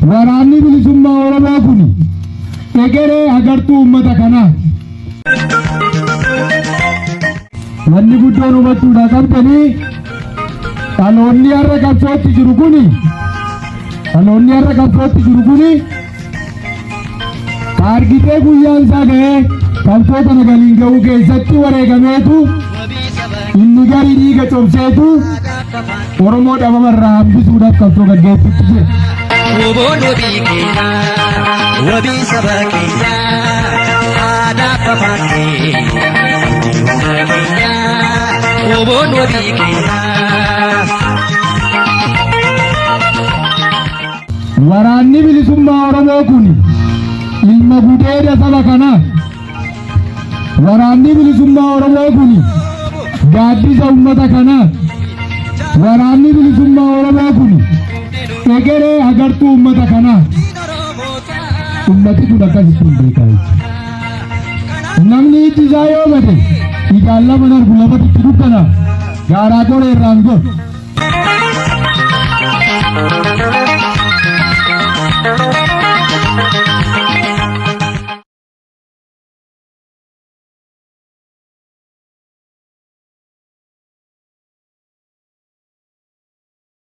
Waraanni bilisummaa Oromoo kun egeree agartuu uummata kanaati. Wanni guddoon hubachuudhaa qabdanii dhaloonni har'a qabsootti jiru kuni dhaloonni har'a qabsootti jiru kuni argitee guyyaan isaa ga'ee qabsoo kana galiin ga'uu keessatti wareegameetu inni garii dhiiga cobseetu Oromoo dhabama irraa hambisuudhaaf qabsoo gaggeessutti jira. Woboon wabii keenyaa, wabii saba keenyaa, aadaa afaan keenyaa, woboon wabii keenyaa. Waraanni bilisummaa Oromoo kun ilma gudeeda saba kanaa. Waraanni bilisummaa Oromoo kun gaaddisa uummata kanaa. Waraanni bilisummaa Oromoo kun egeree agartuu uummata kanaa. Uummati kun akkasittiin beekaa jechuudha. Namni ijji isaa yoo bade ijaan lafa argu lafatti itti dukkana gaaraa qoree irraan godhu.